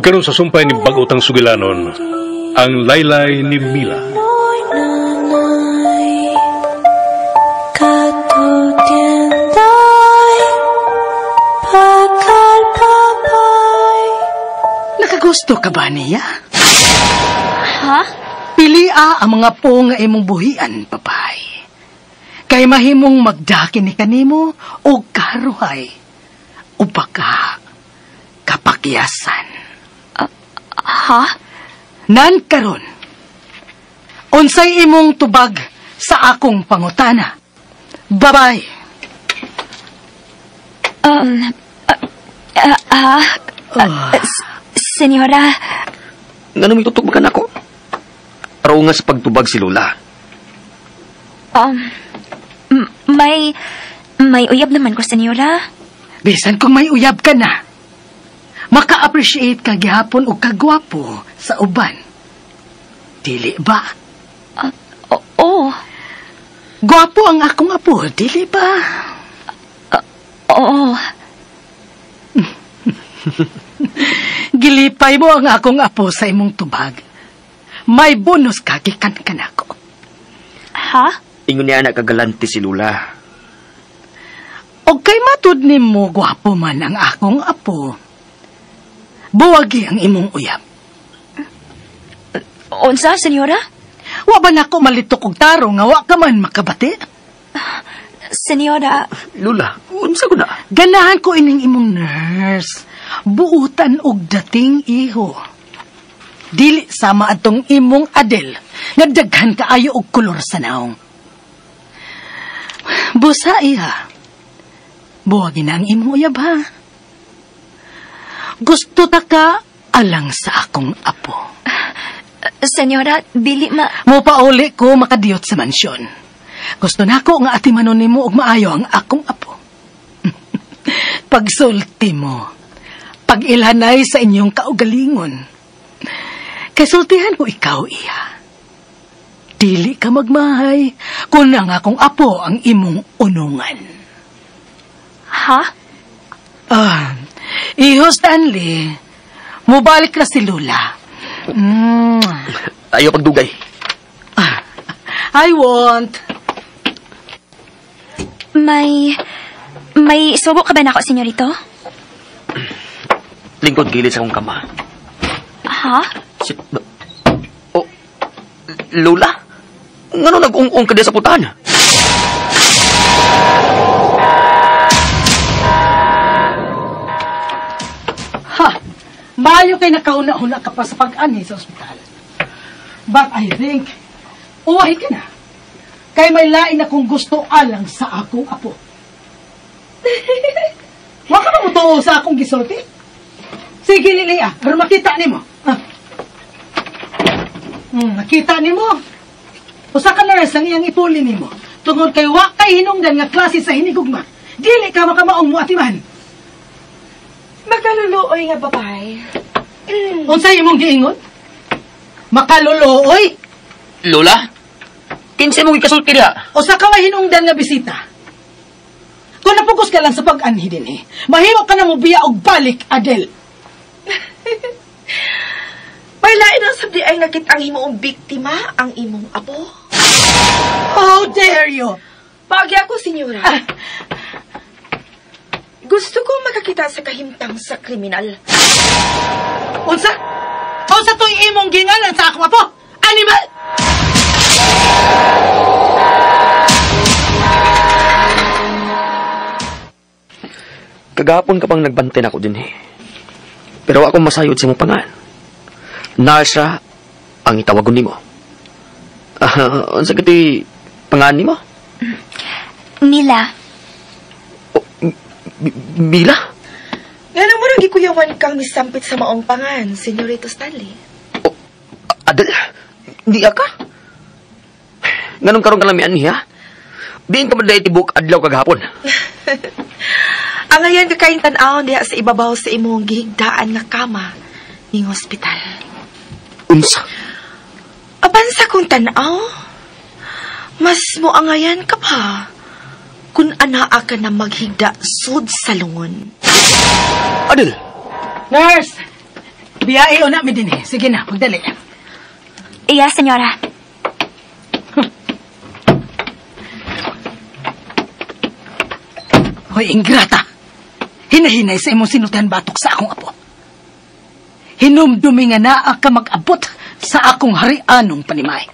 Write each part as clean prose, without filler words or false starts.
Ug karon sa sumpay ni bag-o tang sugilanon, ang laylay ni Mila. Nakagusto ka ba niya? Ha? Pilia ang mga po nga imong buhian, papay. Kay mahimong magdaki ni kanimo o karuhay o baka kapakyasan. Ha? Nan karon, unsay imong tubag sa akong pangutana? Babay. Senyora. Ngano may tutug ba nako? Araw nga sa pagtubag si Lola. May uyab naman ko, senyora. Bisan kung may uyab ka na, maka-appreciate ka gihapon o kagwapo sa uban. Dili ba? Oo. Gwapo ang akong apo, dili ba? Oo. Gilipay mo ang akong apo sa imong tubag. May bonus ka gikan kanako. Ha? Ingon niya nakagalante si Lola. Og kay matud nimo gwapo man ang akong apo, buwagi ang imong uyab. Unsa, senyora? Wa ba nako malitok og taro nga wa ka man makabati? Senyora. Lola, unsa ko na? Ganahan ko ining imong nurse. Buutan og dating iho. Dili sama atong imong Adel nga daghan kaayo og kolor sa naong. Busa iha. Buwagi na ang imong uyab ha. Gusto ta ka alang sa akong apo. Senyora, dili ma... Mupauli ko makadiyot sa mansyon. Gusto nako nga atimanon nimo og maayo ang akong apo. Pagsulti mo, pag-ilhanay sa inyong kaugalingon. Kay sultihan ko ikaw, iha. Dili ka magmahay kung ang akong apo ang imong unungan. Ha? Iho Stanley, mubalik na si Lola. Ayaw pagdugay. I want. May subo ka ba na ako, senyorito? Lingkod gilid sa akong kama. Ha? Oh, Lola? Ngano nag-ung-ung ka sa putahan? Ha! Maayo kay nakauna-una ka pa sa pag-anhi sa ospital. But I think, uwahi ka na. Kay may lain akong gusto alang sa akong apo. Wa ka ba mutuo sa akong gisulti? Sige, Lilia, pero makita nimo. Ah. Nakita nimo. Usa ka nurse ang iyang ipuli nimo. Tungod kay wa kay hinungdan nga klase sa hinigugma. Dili ka makamaong mo atiman. Makaluluoy nga babae. Unsay imong giingon? Makaluluoy? Lola? Kinsa imong gikasulti diha? Usa ka way hinungdan nga bisita. Kung napugos ka lang sa pag-anhi dinhi, mahimo ka na mobiya og balik, Adel. May lain ang sabdi ay nakita ang himoong biktima, ang imong apo. How dare you? Paagi ako, senyora. Gusto ko makakita sa kahimtang sa kriminal. Unsa? Unsa to'y imong gingalan sa akong apo? Animal! Kagahapon ka pang nagbantay na ako din eh. Pero akong masayod sa imong pangan. Nasa ang itawagon nimo. Unsa kiti pangan nimo? Mila. Oh, Mila? Ngano mo nang gikuyawan kang misampit sa maong pangan, Senyorito Stanley? Oh, Adel, di ka? Nganong karon kalamian niya? Diin ka man dahil tibok adlaw kagahapon. Ang ngayon kakain tan-awon diha sa ibabaw sa imong gihigdaan nga kama ning ospital. Unsa? Apan sa kong tan-aw, mas moangayan ka pa kung anaa ka na maghigda sud sa lungon. Adel! Nurse! Biyae o na mi din eh. Sige na, pagdali. Iya, senyora. Hoy, ingrata. Hinahinay sa imong sinutan batok sa akong apo. Hinumdumi nga naa ka mag-abot sa akong harianong panimay.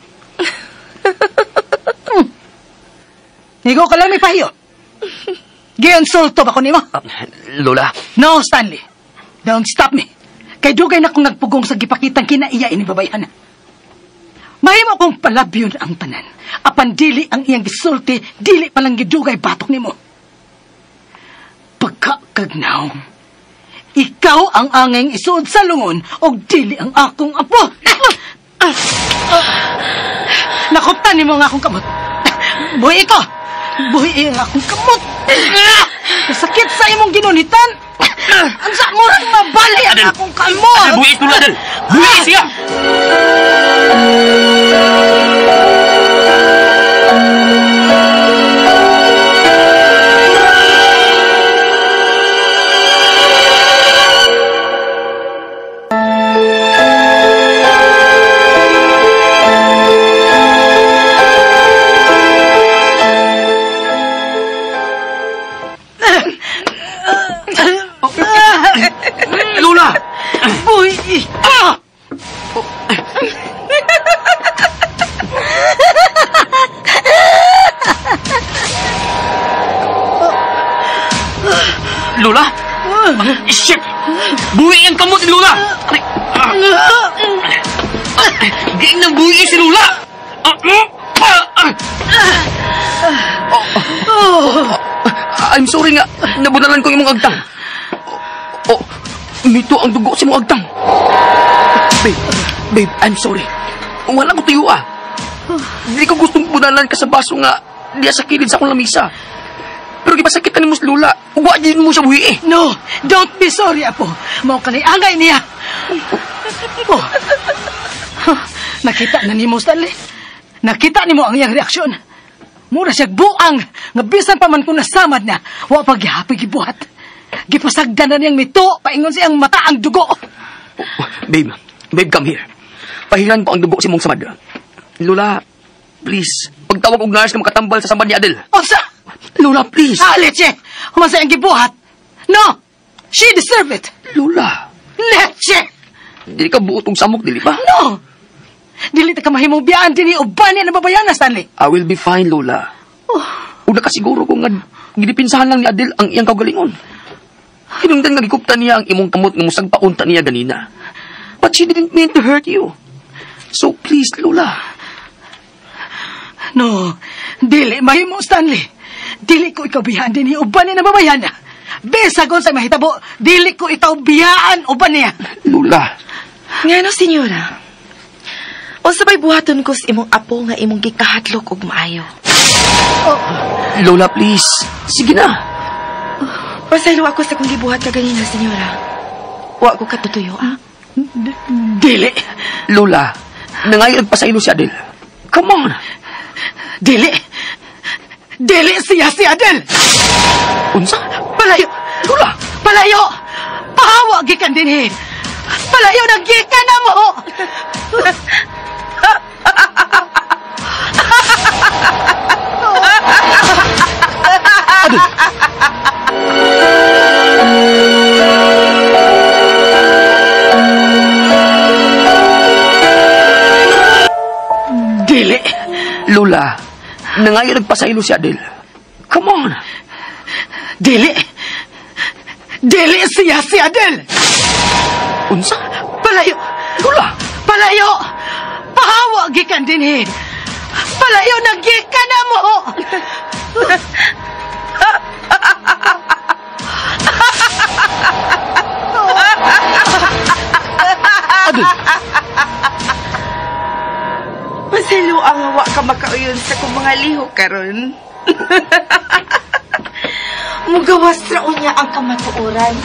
Nigo ka lang may pahiyo. Giinsulto ba ko nimo? Lola. No, Stanley. Don't stop me. Kay dugay na kong nagpugong sa gipakitang kinaiya ini babayan. Mahimo kong palabyon ang tanan. Apan dili ang iyang gisulti, dili palang gidugay batok nimo. Pagkakagnaw, ikaw ang angeng isuod sa lungon og dili ang akong apo. Nakuptan nimo ang akong kamot. Buhi ko. Buhi ang akong kamot. Sakit sa imong ginunitan. Ang sa murang mabali ang akong kamot. Adel, buhi ito, Adel. Buhi siya. Lola! Buhi ka! Lola? Shit! Buhi ang kamot ni Lola! Giing ng buhi si Lola! I'm sorry nga, nabunalan ko imong agtang. Oh, mito ang dugo sa imong agtang. Babe, babe, I'm sorry. Wala ko tuyo ah. Hindi ko gustong bunalan ka sa baso nga diya sa kilid sa akong lamisa. Pero gipasakit ka ni mo si Lola. Wa din mo siya buhi eh. No, don't be sorry, apo. Mao ka ni angay niya. Oh. Nakita na nimo, Stanley. Nakita nimo ang iyang reaksyon. Mura siya buang nga bisan pa man kung nasamad na, wa pa gihapoy gibuhat. Gipasagdan na niyang mito, paingon siyang mata ang dugo. Oh, babe, babe, come here. Pahiran ko ang dugo sa imong samad. Lola, please, pagtawag og nurse na makatambal sa samad ni Adel. Unsa? Lola, please. Ah, leche! Human sa iyang gibuhat. No! She deserve it! Lola! Leche! Dili ka buot og samok, dili ba? No! Dili ta ka mahimong biyaan dinhi uban niya nababayana, Stanley. I will be fine, Lola. Oh. Una ka siguro kung nga gidipinsahan lang ni Adel ang iyang kaugalingon. Hinungdan nga gikupta niya ang imong kamot nga musag paunta niya ganina. But she didn't mean to hurt you. So please, Lola. No, dili mahimo, Stanley. Dili ko ikaw biyaan dinhi uban niya nababayana. Bisag unsay mahitabo, dili ko ikaw biyaan uban niya. Lola. Ngano, senyora? Unsa bay buhaton ko sa imong apo nga imong gikahatlok og maayo? Oh. Lola, please. Sige na. Pasaylo ako sa kong gibuhat ka ganina, senyora. Wa ko katutuyo, ah. Dili. Lola, nangayo nagpasaylo si Adel. Come on. Dili. Dili siya si Adel. Unsa? Palayo. Lola. Palayo. Pahawa gikan dinhi. Palayo na gikan na mo. Adel. Dili. Lola, nangayo nagpasaylo si Adel. Come on. Dili. Dili siya si Adel. Unsa? Palayo. Lola. Palayo. Pahawa gikan dinhi. Palayo na gikan na mo. Adel. Masilo ang hawa ka makauyon sa kong mga lihok karon. Mugawas raon niya ang kamatuoran.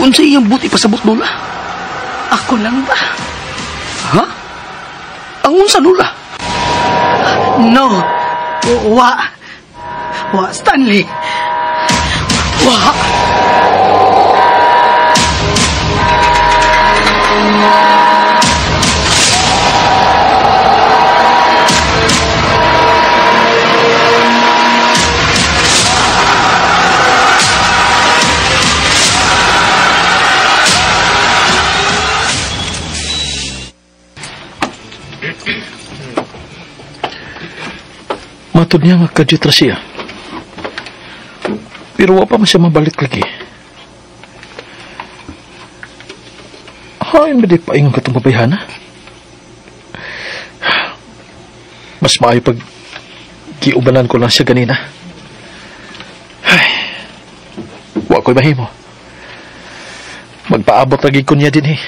Unsa iyang buti pasabot, Lola? Ako lang ba? Ha? Ang unsa, Lola? No. Wa. Wa, Stanley. Wa! Matod niya nga kadyot ra siya. Pero wa pa man siya mabalik lagi. Hay, hindi pa ingon katong babayhana. Mas maayo pag giubanan ko lang siya ganina. Ay, wa ko'y mahimo. Magpaabot lagi ko niya din eh.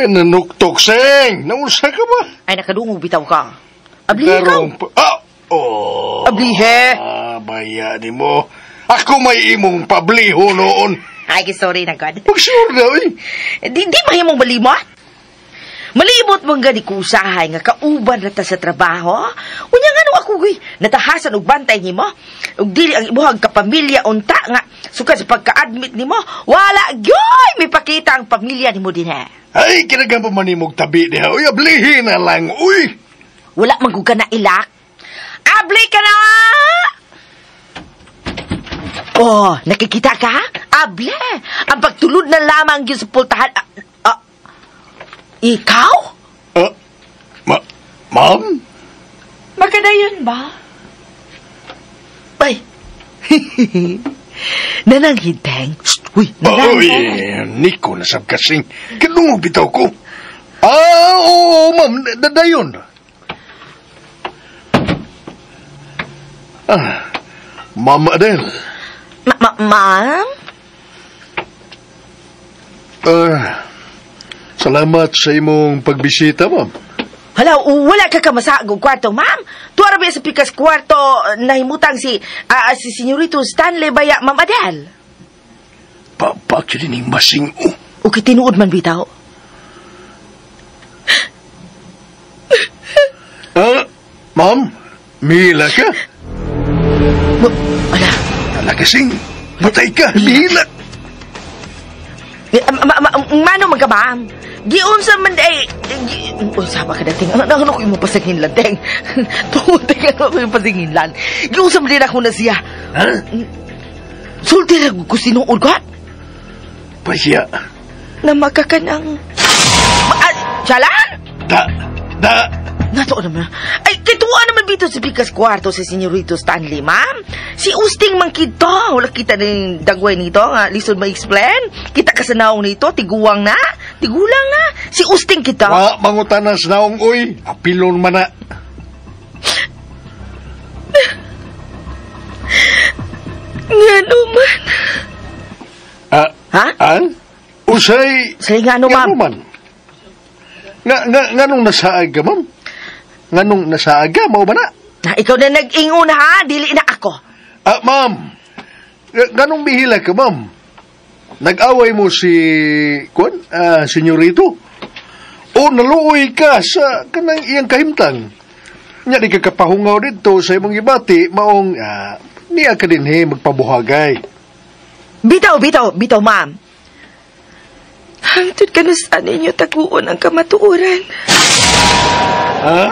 May nanuktok, Seng! Naunsa ka ba? Ay, nakadungog bitaw ka. Ablihe ka. Ah! Oh! Ablihe! Ah, baya ni mo. Ako may imong pabliho noon. Ay, sorry na, God. Pag-sure na, eh. Di mahimong malimot. Malimot mong gani ko usahay nga kauban na ta sa trabaho. Unya nga nung ako, guy, natahasan og bantay nimo. Ug dili ang imuhang kapamilya unta nga suka sa pagka-admit nimo. Wala, gyud may pakita ang pamilya nimo din, ha. Ay, kinagam pa man nimog tabi diha. Uy, ablihin na lang, uy! Wala man ka na ilak. Abli ka na! Oh, nakikita ka? Able! Ang pagtulod na lamang yun sa pultahan. Ikaw? Ma'am? Maganda yun ba? Ay! Nananghid, Teng. Uy, nananghid. Uy, Nico, nasab kasing. Kanungog bitaw ko. Ah, oo, ma'am. Dadayon. Ah, Ma'am Adele. Ma'am? Salamat sa imong pagbisita, ma'am. Hala, wala ka kamasagong kwarto, ma'am. Tuwara ba sa pikas kwarto nahimutang si Senyorito Stanley baya, Ma'am Adele? Papakyo din yung masing, oh. Okay, tinuod man bitaw. Ma'am, mila ka? Ala. Ala kasing, patay ka, mila. Mano man ka, ma'am? Giunsa man ay... Unsa ba ka dating? Ano ko yung mapasanginlan, Teng? Tungod, Teng, ano ko yung pasanginlan? Giunsa man din ako na siya. Ha? Sulti na ko sinuod ka? Pahiya. Na makakanang... Jalan? Da! Nato naman. Ay, kituwa naman dito sa pikas kwarto si Senyorito Stanley, ma'am. Si Usting man kito. Wala kita ng dagway nito. Nga, lisod ma-explain. Kita ka sa naong nito. Tiguang na. Tigulang na. Si Usting kita. Wa, mangutanas naong, uy. Apilon man na. Nga naman. Ha? Ah? Usay. Say nga ano, ma'am. Nga nung nasaag ka, ma'am? Nga nung nasaaga, mao ba na? Na, ikaw na nag-ingon, ha? Dili na ako. Ah, ma'am. Nga nung bihila ka, ma'am. Nag-away mo si, kuan, senyorito. O naluoy ka sa kanang iyang kahimtang. Nya di ka kapahungaw dito sa imong gibati, maong, niya ka din, he, magpabuhagay. Bitaw, ma'am. Hangtod ka na saan ninyo taguon ang kamatuoran. Ha?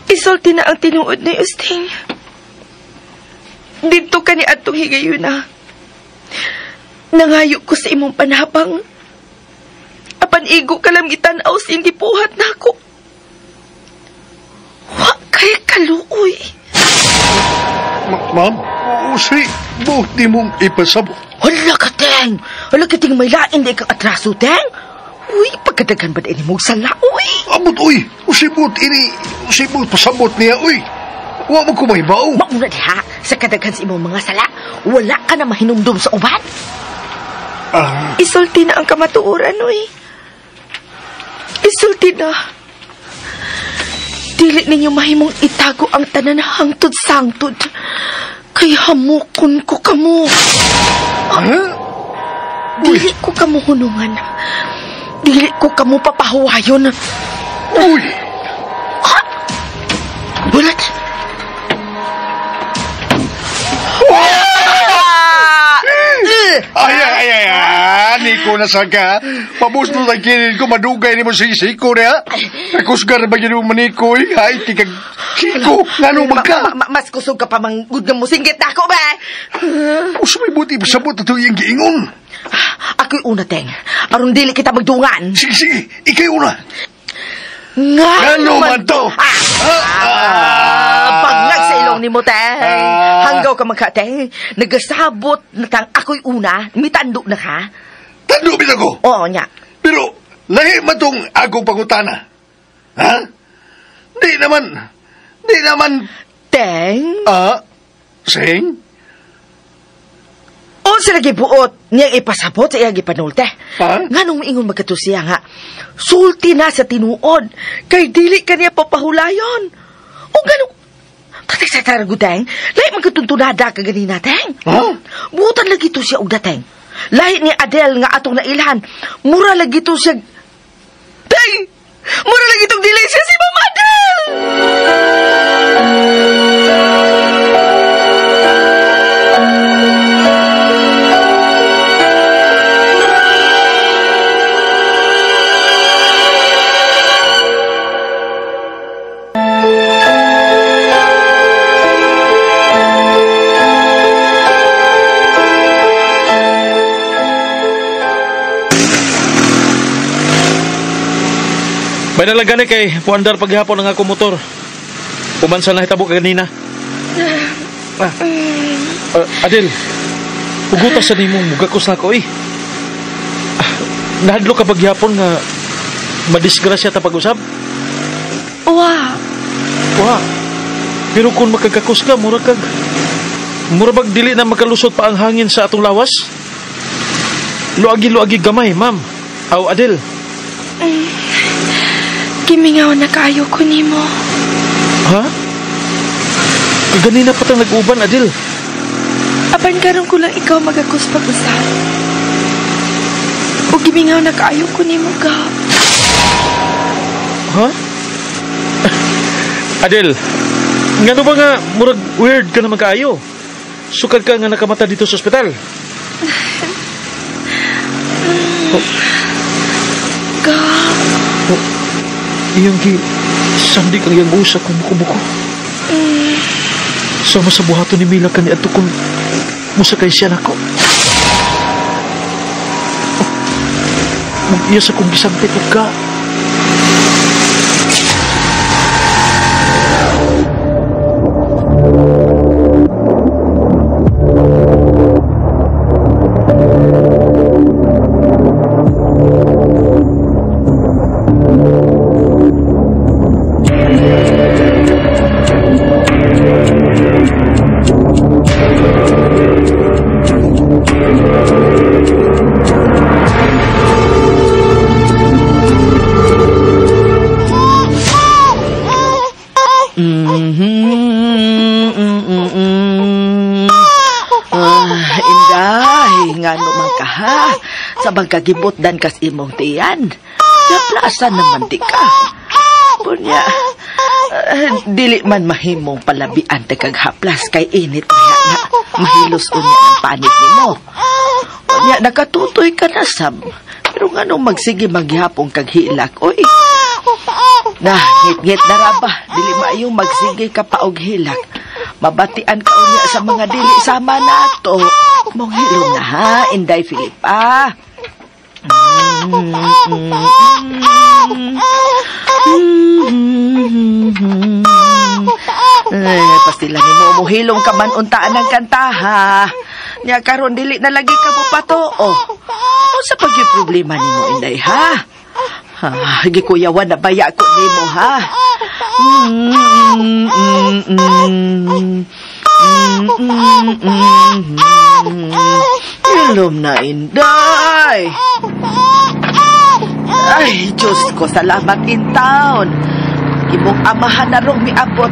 Isulti na ang tinuod ni Usting. Dito ka ni atong higayuna. Nangayo ko sa imong panhabang. Apan igo ka lang itanaw sa iyong gipuhat na ako. Wa kay kaluoy. Ma'am, usay, buti mong ipasabot. Hala ka, Teng! Hala ka, Teng, may lain di kang atraso, Teng! Uy, pagkadagan ba din mong sala, uy? Amot, uy! Usibot, ini, usibot, pasabot niya, uy! Wa mo kumahibaw. Mauna diha, sa kadaghan sa imong mga sala, wala ka na mahinumdum sa uban. Isulti na ang kamatuoran, uy. Isulti na. Dili ninyo mahimong itago ang tanan hangtod-sangtod. Kay hamukon ko kamo. Huh? Dili ko kamo hunungan. Dili ko kamo papahuwayon. Uy! Ha? Bulat! Ay, ay, ay, ay! Niko na saka. Pabusto na kinin ko, madugay ni mo sisiko niya. Nakusgar ba yun mo manikoy? Ay, tikag siko. Ngano magka? Mas kusog ka pa mang good nga musinggit na ako ba? Usay buti, pasabot na ito iyang giingon. Ako'y una, Teng. Aron dili kita magdungan. Sige, sige. Ika'y una. Ngano man to? Bangag sa ilong ni mo, Teng. Hanggaw ka magka, Teng. Nagasabot na tang ako'y una. Mitando na ka. Tando bitaw ko? Oo, nya. Pero, lahi man tong akong pangutana. Ha? Di naman... Teng? Sing? O sila gibuot niyang ipasabot sa iyang gipanulte. Ha? Nganong ingon magkato siya nga, sulti na sa tinuod, kay dili ka niya papahulayon. O ganong, tatay sa taraguteng, lahi magkatuntunada ka ganina, Teng. Ha? Butan lagi to siya og dateng. Lahi ni Adele nga atong nailhan, mura lagi to siya... Teng! Mura lagi tong dili siya si Mama Adele! May nalagani kay puandar paghapon ang akong motor. Pumansa na hitabo kaganina. Adel, hugutas sa nimong mugakos na ko eh. Nahadlo ka paghapon nga madisgrasya ta pag-usab? Wa. Wa. Pero kung makagakos ka, mura bag dili na makalusot pa ang hangin sa atong lawas? Luagi-luagi gamay, ma'am. Aw, Adel. Gimingaw na kaayo ko nimo. Ha? Ganina pa tang nag-uban, Adel. Apan karon ko lang ikaw magakos pag-usap. O gimingaw na kaayo ko nimo, Gab. Ha? Adel, ngano ba nga murag weird ka naman kaayo? Sukad ka nga nakamata dito sa ospital. Oh. Gab. Oh. Iyang gi sandik ang iyang usa kung buko-buko. Sama sa buhaton ni Mila kani adto kung musakay siya nako. Oh, iya sa kong gisampit og ka. Inday, ngano man ka ha? Sa bangkagibot dan kas imong tiyan. Naplasan naman di ka. Punya, dili man mahimong palabian te kag haplas kay init na na mahilos unya ang panit nimo. Unya nakatutoy ka na sab. Pero nganong magsige maghapon kag hilak, oy. Nah, ngit-ngit na ra ba? Dili maayong magsige ka pa og hilak. Mabatian ka unya sa mga dili sama nato. Mong hilom na ha, Inday Filipa. Pastila nimo mohilom ka man untaan ang kanta ha. Nya karon dili na lagi ka mo patoo. Unsa pag yung problema nimo, Inday ha? Ha, gikuyawan na baya ko nimo, ha? Ilom na, Inday. Ay, Diyos ko, salamat in town. Imong amahan na rong miabot.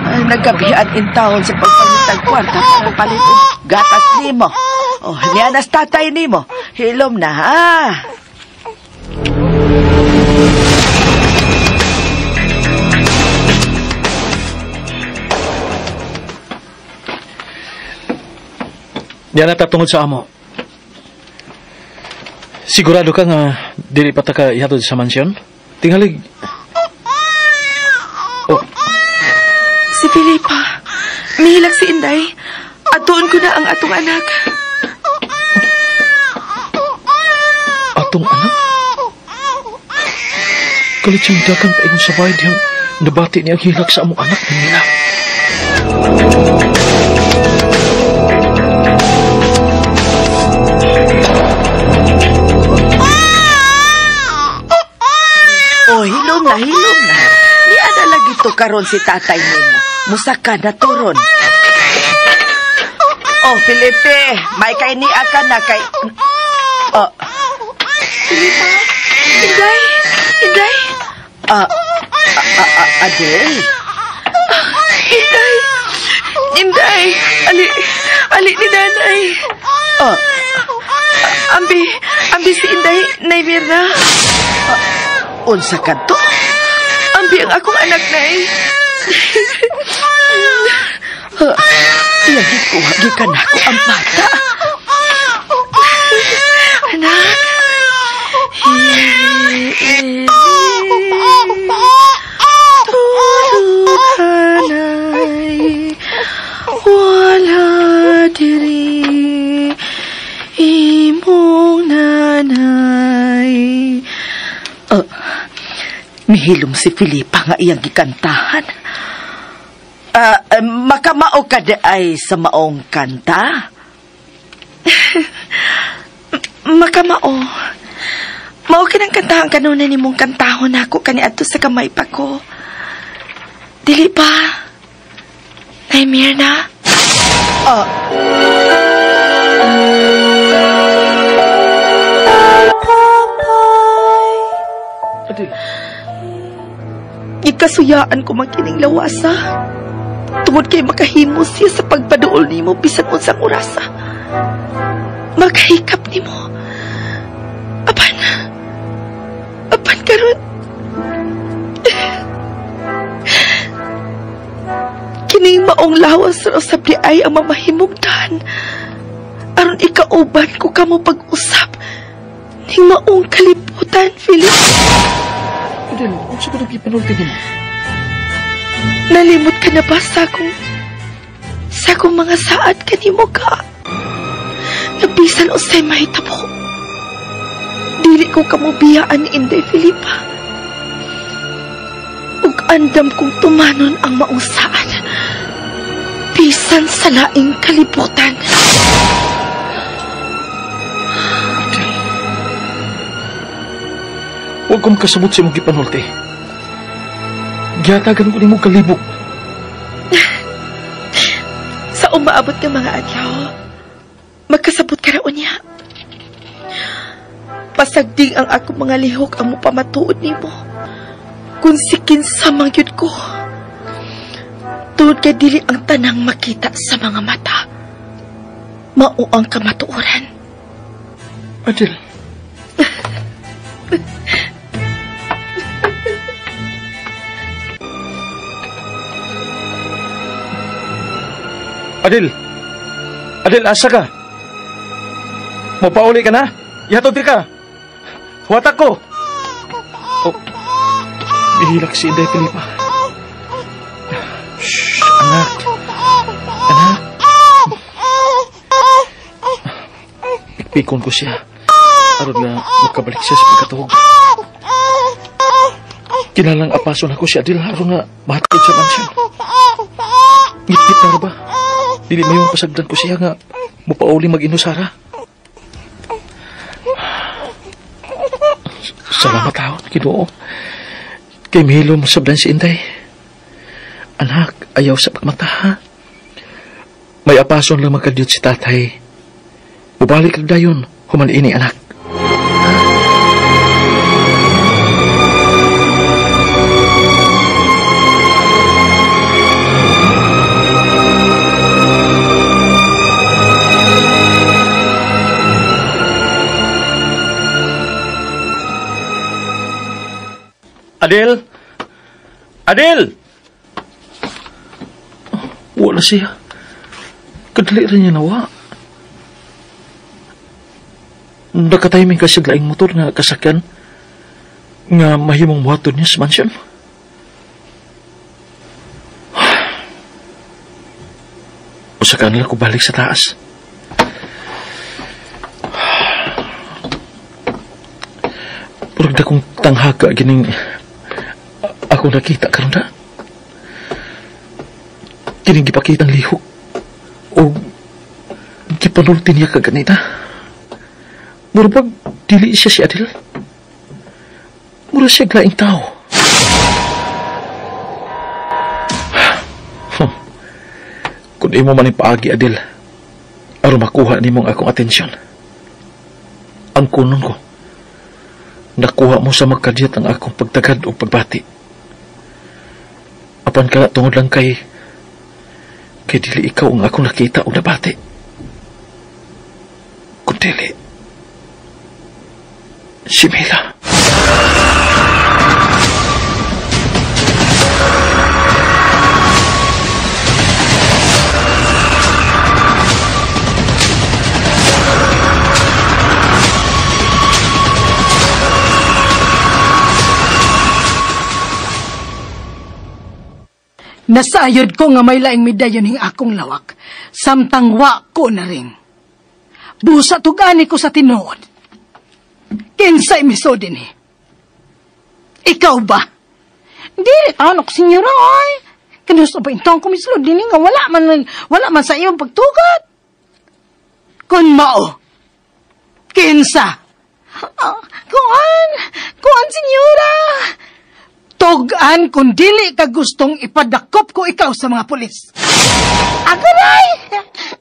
Ay, nagkabihan in town sa pagpangitag kwarta para palit og gatas nimo. Oh, niya nas tatay nimo. Hilom na, ha? Diyan na tatungod sa amo. Sigurado ka nga dili pa ta ka ihatod sa mansyon? Tingalig. Oh. Si Felipa. Mihilak si Inday. Atuon ko na ang atong anak. Atong anak? Kalit siyang dagang paingon sa bayad diyang nabati niya ang hilak sa among anak nila. Oh, hilom na, hilom na. Niya na lagi to karon si tatay nimo. Musaka na turon. Oh, Felipe, may kay niya ka na kay... Oh. Felipa, Inday, Inday. Adel. Inday, Inday, ali ni nanay. Oh. Ambi si Inday, Nay Mirna. Unsa ka to? Ambi ang akong anak, Nay. Iyang gikuha, gikan ako ang bata. Anak. Tulog wala diri imong nanay. Mihilom si Felipa nga iyang gikantahan. Makamao ka di ay sa maong kanta? Makamao. Mao kinang kantahan kanuna nimong kantahon ako kaniadto sa kamay pa ko. Dili pa. Nay Mirna. Adel. Gikasuyaan ko man kining lawasa. Tungod kay makahimo siya sa pagpaduol nimo bisan unsang orasa. Makahikap nimo. Apan karon kining maong lawas ra usab di ay ang mamahimugdan. Aron ikauban ko kamo pag-usap ning maong kalibutan, Philip. Adel, unsa ba nagpipanulti nimo? Nalimot ka na ba sa akong mga saad kanimo ka? Nabisan usay mahitabo. Dili ko kamubiyaan ni Inday Felipa. Ug andam kong tumanon ang maong saad. Bisan sa laing kalibutan. Adel, huwag kong kasabot sa imong gipanulti. Gihatagan ko nimo kalibok. Sa umaabot nga mga adlaw, magkasabot ka raon niya. Pasagding ang akong mga lihok ang mupamatuod nimo. Kung sikin sa mangyud ko, tungod kay dili ang tanang makita sa mga mata, mao ang kamatuoran. Adel. Adel! Adel, asa ka? Mapauli ka na? Ihatod ka! Huwatak ko! Oh, bihilak si Inday Felipa. Shhh, anak. Anak. Pikpikon ko siya. Aron na makabalik siya sa pagkatuhog. Kinalang apason ako si Adel aron nga mahatod sa mansyon. Ngitngit na ba? Dili mayong pasagdan ko siya nga mupauli mag-inusara. Salamat taon, Ginoo. Kay mihilo mo sabdan si Inday. Anak, ayaw sa pagmata, ha? May apason lang magkadyot si tatay. Mubalik lang dayon, human ini, anak. Adel! Adel! Wala siya. Kadali rin niya nawa. Nakatiming kasi laing motor nga kasakyan nga mahimong muhatod niya sa mansion. Usa ka nila ko balik sa taas. Purag na kong tanghaga gining ako nakita karon na. Kining gipakita ang lihok o gipanulti niya kaganina. Mura pag dili siya si Adel. Mura siya glaing tao. Kung imo man ipaagi, Adel, aron makuha nimo ang akong atensyon. Ang kunon ko, nakuha mo sa magkadyat ang akong pagtagad o pagbati. Apan ka tungod lang kay dili ikaw ang akong nakita o nabati. Kung dili, si Mila. Nasayod ko nga may laing medalyon hing akong lawak, samtang wa ko na rin. Busa tugani ko sa tinuod. Kinsay miso din eh. Ikaw ba? Dili taon ako, senyora, oy. Kanusto ba intong ko mislo din nga wala man sa iyong pagtugot. Kun mao, kinsa? Kuan, senyora. Tugan kung dili ka gustong ipadakop ko ikaw sa mga pulis. Agoray!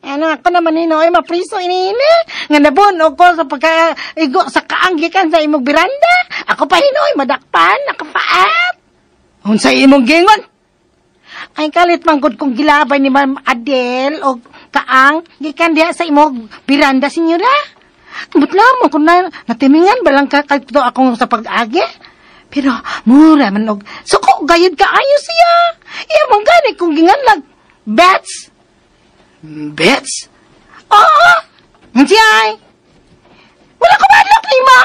Ano ako naman hinoy, mapriso iniini. Nga nabunog ko sa pagkaigo sa kaanggikan sa imong biranda. Ako pa hinoy, madakpan, nakapaat. Unsay imong gingon? Ay kalit manggod kong gilabay ni Ma'am Adel o kaang gikan diha sa imong biranda, senyora. But lamang kung natimingan balang kakagto akong sa pag-agi. Pero mura man og suko gayud ka ayo siya. Iya mong gani kung ginganlag bets. Bets? Oo. Unsi ay? Wala ko madlok nimo.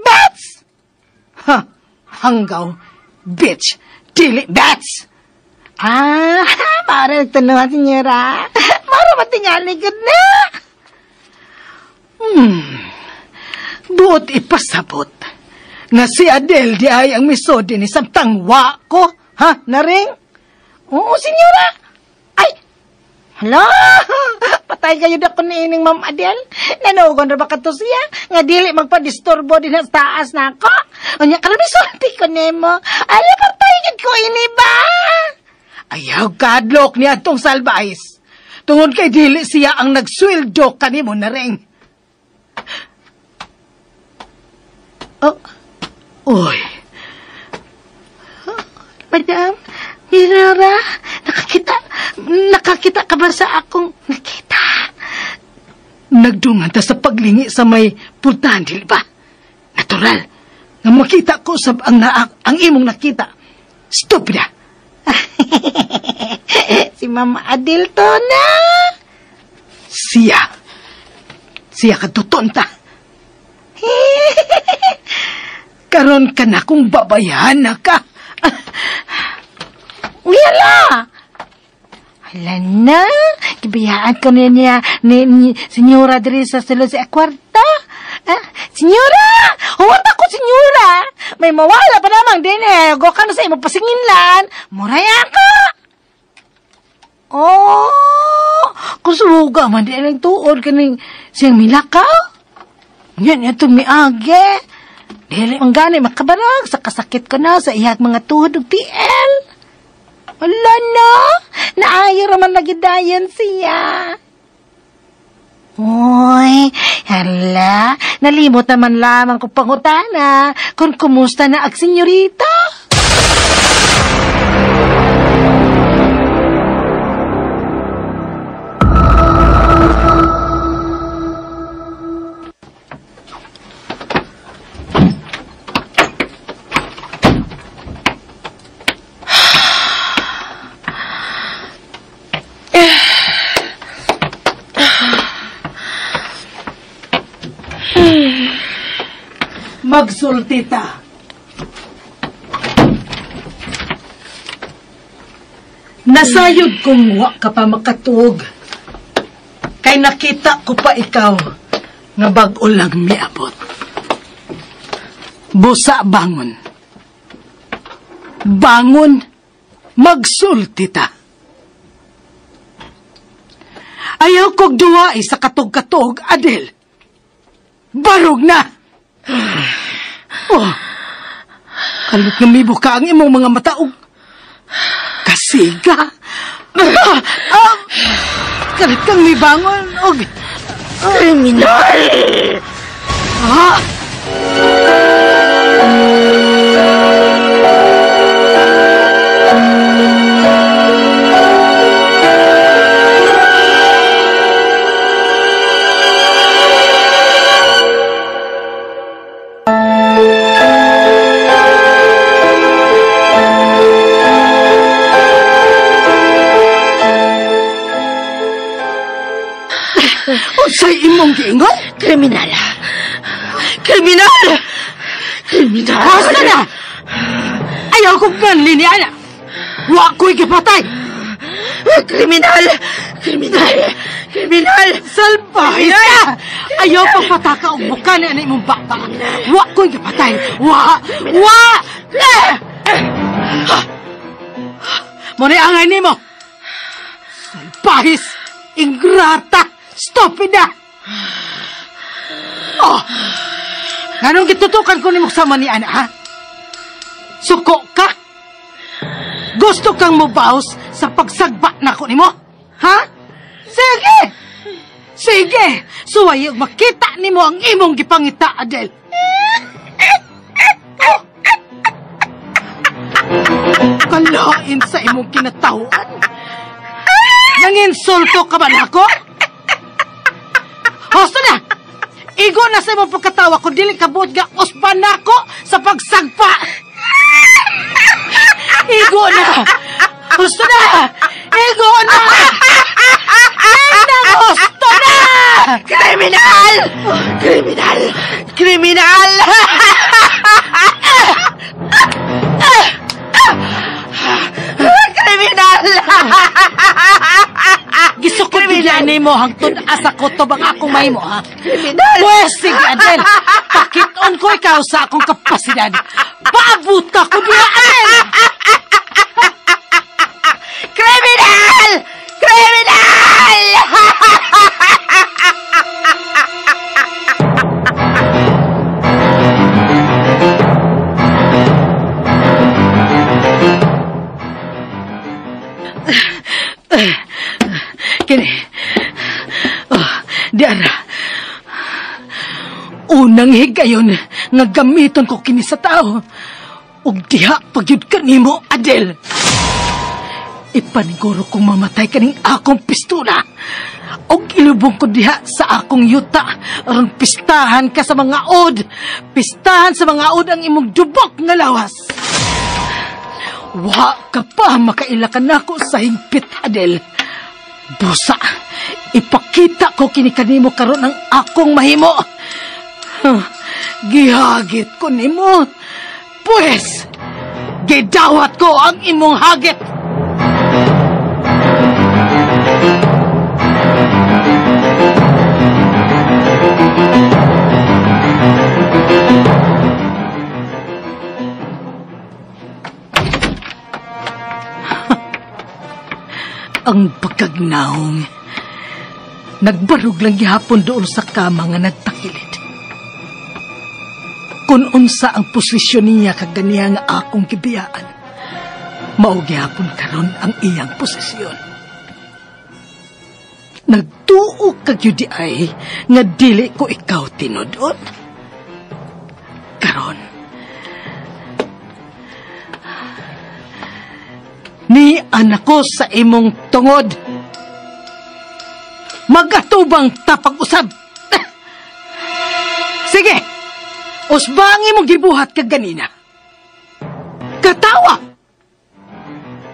Bets. Ha, hanggaw. Bitch. Dili bets. Ah, mara nagtanuhan, senyora. Mara matingali gud na. Buot ipasabot nga si Adel di ay ang misodi ni samtang wa ko, ha, naring? Oo, senyora. Ay, hala, patay kayo na ko niining Ma'am Adel. Nanugon na ba ka to siya? Nga dili magpadisturbo din sa taas na ako. Unya, karon misulti ko nimo. Ala, patay gid ko ini ba? Ayaw kadlok ni atong salbais. Tungod kay dili siya ang nagsweldo kanimo naring. Oh, uy. Madam, Mirora, nakakita ka ba sa akong nakita? Nagdungan ta sa paglingi sa may pultahan, dili ba? Natural, nga makita ko sa ang imong nakita. Stupida. Si Ma'am Adel to na. Siya. Siya ka tutonta. Karon ka na kung babayahan na ka. Uyala! Hala na! Gibayaan ko niya ni senyora diri sa sulod sa kwarta. Ah, senyora! Huwag ako, senyora! May mawala pa namang din eh. Go ka na sa imo pasinginlan. Muray ka! Oh! Kusuga man din ang tuod kaning siyang milakaw. Yan, itong miagi. Dili man gani makabarag sa kasakit ko na sa iyang mga tuhod ug TL. Wala no, naayo raman lagi dayon siya. Uy, hala, nalimot naman lamang ko pangutana kung kumusta na ang senyorita. Magsulti ta. Nasayod kong wa ka pa makatuog. Kay nakita ko pa ikaw nga bag-o lang miabot. Busa bangon. Bangon, magsulti ta. Ayaw kog duwai sa katog-katog, Adel. Barog na! Oh, kalit nga mibuka ang imong mga mataog. Kasiga. Kalit kang mibangon og kriminal. Ah! Unsay imong giingon? Kriminal. Kriminal! Kriminal! Basta na! Ayaw kong ganli ni Ana! Wa ko'y gipatay! Kriminal! Kriminal! Kriminal! Salbahe ka! Ayaw pagpataka og buka ni ana imong baba. Wa ko'y gipatay! Wa! Wa! Mo ni angay nimo! Salbahis! Ingrata! Stop it na! Oh! Anong gitutukan ko nimo sama ni Ana, ha? Suko ka? Gusto kang mubaos sa pagsagba na ko nimo? Ha? Sige! Sige! Suway makita nimo ang imong gipangita, Adel. Oh. Kalain sa imong kinatawhan. Nanginsulto ka ba nako? Hosto na! Igo na sa imong pagkatawa kung dili ka buot nga usban nako sa pagsagpa! Igo na! Husto na! Igo na! Ay, husto na! Kriminal! Kriminal! Kriminal! Kriminal! Gisukot bigyan mo hangtod asa kutob ang akong mahimo, ha? Kriminal! Pwes, sige, Adel. Pakiton ko ikaw sa akong kapasidad. Paabot ka ko diha, Adel! Kriminal! Kriminal! Kini. Oh, diara. Unang higayon nga gamiton ko kini sa tao. Ug diha pagyud kanimo, Adel. Ipaniguro kong mamatay kaning akong pistola. Ug ilubong ko diha sa akong yuta aron pistahan ka sa mga od. Pistahan sa mga od ang imong dubok nga lawas. Wa ka pa makaila ka nako sa hingpit, Adel. Busa, ipakita ko kini kanimo karon ang akong mahimo. Gihagit ko nimo. Pues, gidawat ko ang imong hagit. Ang pagkagnaong. Nagbarog lang gihapon doon sa kama nga nagtakilid. Kung unsa ang posisyon niya kaganiya nga akong gibiyaan, mao gyapon karon ang iyang posisyon. Nagtuo ka gyud di ay nga dili ko ikaw tinud-on. Karon, ni anak ko sa imong tungod. Magatubang tapag-usab. Sige, usbang imong gibuhat kag ganina. Katawa!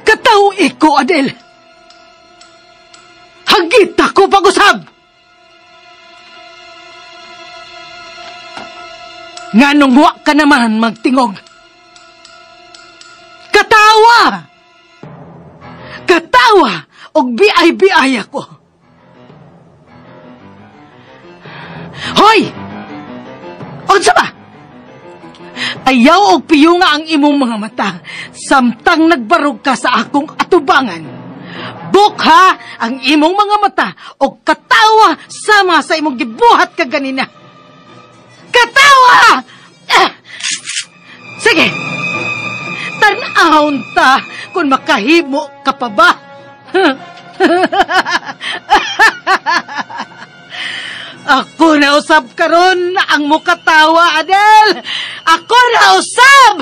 Kataw iko, Adel. Hagit ako pag-usab! Nganong wa ka naman magtingog? Katawa! Katawa! Og biay-biay ako. Hoy! Unsa ba? Ayaw og piyunga ang imong mga mata samtang nagbarog ka sa akong atubangan. Bukha ang imong mga mata og katawa sama sa imong gibuhat kaganina. Katawa! Sige! Tan-awon ta kung makahimo ka pa ba. Ako na usab karon ang mukatawa, Adel! Ako na usab!